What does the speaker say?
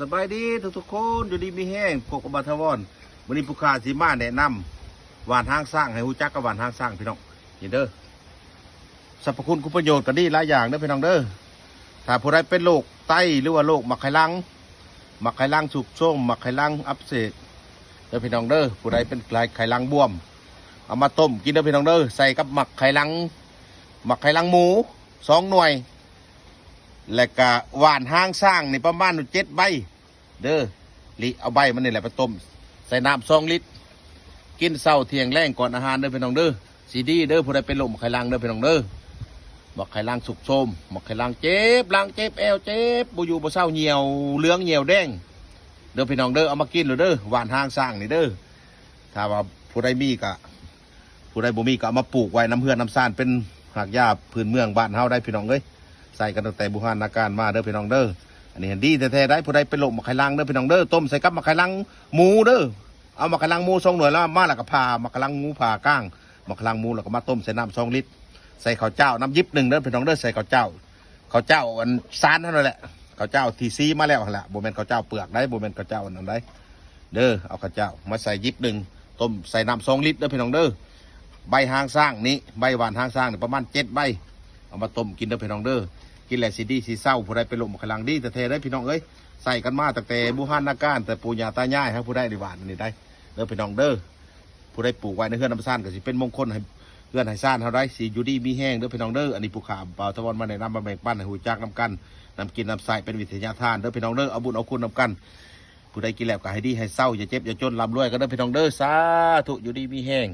ສະບາຍດີທຸກໆຄົນ ຢູ່ດີມີແຮງ ພົບກັບບ່າວຖາວອນ. ມື້ນີ້ຜູ້ຂ້າຊິມາແນະນຳຫວ່ານຫາງຊ້າງ ໃຫ້ຮູ້ຈັກກັບຫວ່ານຫາງຊ້າງພີ່ນ້ອງ. ນີ້ເດີ ສັບພະຄຸນຄຸນປະໂຫຍດກໍດີຫຼາຍຢ່າງເດີພີ່ນ້ອງເດີ. ຖ້າຜູ້ໃດເປັນໂລກໄຕ ຫຼືວ່າໂລກໝາກໄຂ່ຫຼັງ ໝາກໄຂ່ຫຼັງຊຸກໂຊມ ໝາກໄຂ່ຫຼັງອັກເສບເດີພີ່ນ້ອງເດີ. ຜູ້ໃດເປັນໄຂ້ ໄຂ່ຫຼັງບວມ ເອົາມາຕົ້ມກິນເດີພີ່ນ້ອງເດີ ໃສ່ກັບໝາກໄຂ່ຫຼັງ ໝາກໄຂ່ຫຼັງໝູສອງໜ່ວຍ ແລະກະຫວ່ານຫາງຊ້າງນີ້ປະມານເຈັດໃບເດີ. ລິເອົາໃບມັນນີ້ແຫຼະໄປຕົ້ມໃສ່ນ້ຳສອງລິດ ກິນເຊົ້າທ່ຽງແລງກ່ອນອາຫານເດີພີ່ນ້ອງເດີ. ຊິດີເດີ ຜູ້ໃດເປັນໂລກໝາກໄຂ່ຫຼັງເດີພີ່ນ້ອງເດີ. ໝາກໄຂ່ຫຼັງຊຸກໂຊມ ໝາກໄຂ່ຫຼັງເຈັບຫຼັງເຈັບແອວ ເຈັບບໍ່ຢູ່ບໍ່ເຊົາ ຫ່ຽວເຫຼືອງຫ່ຽວແດງເດີພີ່ນ້ອງເດີ. ເອົາມາກິນໂລດເດີ ຫວ່ານຫາງຊ້າງນີ້ເດີ. ຖ້າວ່າຜູ້ໃດມີກະ ຜູ້ໃດບໍ່ມີກໍເອົາມາປູກໄວ້ນຳເຮືອນນຳຊານ ເປັນຮາກຢາພື້ນເມືອງບ້ານເຮົາໄດ໋ພີ່ນ້ອງເອີຍ. ໃຊ້ກັນຕັ້ງແຕ່ບູຮານນາການມາເດີພີ່ນ້ອງເດີ. ອັນນີ້ຫັ້ນດີແທ້ໆໄດ໋ ຜູ້ໃດເປັນໂລກໝາກໄຂ່ຫຼັງເດີພີ່ນ້ອງເດີ. ຕົ້ມໃສ່ກັບໝາກໄຂ່ຫຼັງໝູເດີ. ເອົາໝາກໄຂ່ຫຼັງໝູສອງໜ່ວຍແລ້ວມາ ແລ້ວກໍຜ່າໝາກໄຂ່ຫຼັງໝູ ຜ່າກ້າງໝາກໄຂ່ຫຼັງໝູ ແລ້ວກໍມາຕົ້ມໃສ່ນ້ຳສອງລິດ ໃສ່ເຂົ້າຈ້າວນຳຢິບໜຶ່ງເດີພີ່ນ້ອງເດີ. ໃສ່ເຂົ້າຈ້າວ ເຂົ້າເຈົ້າອັນສານຫັ້ນແຫຼະ ເຂົ້າເຈົ້າທີ່ສີມາແລ້ວຫັ້ນແຫຼະ ບໍ່ແມ່ນເຂົ້າເຈົ້າເປືອກໄດ໋ ບໍ່ແມ່ນເຂົ້າເຈົ້າອັນນັ້ນໄດ໋ເດີ. ເອົາເຂົ້າເຈົ້າມາໃສ່ຢິບໜຶ່ງ ຕົ້ມໃສ່ນ້ຳສອງລິດເດີພີ່ນ້ອງເດີ. ໃບຫາງຊ້າງນີ້ ໃບຫວ່ານຫາງຊ້າງນີ້ປະມານເຈັດໃບ ເອົາມາຕົ້ມກິນເດີພີ່ນ້ອງເດີ. ກິນແລ້ວຊິດີຊິເຊົາ ຜູ້ໃດເປັນໂລກໝາກໄຂ່ຫຼັງ ດີແທ້ໆເດີພີ່ນ້ອງເອີຍ. ໃຊ້ກັນມາຕັ້ງແຕ່ບູຮານນາການ ແຕ່ປູ່ຍ່າຕາຍາຍເຮົາ ຜູ້ໃດໄດ້ຫວ່ານອັນນີ້ໄດ໋ເດີພີ່ນ້ອງເດີ. ຜູ້ໃດປູກໄວ້ໃນເຮືອນນຳຊານກໍຊິເປັນມົງຄົນໃຫ້ເຮືອນໃຫ້ຊານເຮົາໄດ໋ ຊິຢູ່ດີມີແຮງເດີພີ່ນ້ອງເດີ. ອັນນີ້ຜູ້ຂ້າບ່າວຖາວອນມາແນະນຳມາແບ່ງປັນໃຫ້ຮູ້ຈັກນຳກັນ ນຳກິນນຳໃຊ້ເປັນວິທະຍາທານເດີພີ່ນ້ອງເດີ. ເອົາບຸນເອົາຄຸນນຳກັນ ຜູ້ໃດກິນແລ້ວກໍໃຫ້ດີໃຫ້ເຊົາ ຢ່າເຈັບຢ່າຈົນ ລ່ຳລວຍກັນເດີພີ່ນ້ອງເດີ. ສາທຸ ຢູ່ດີມີແຮງ.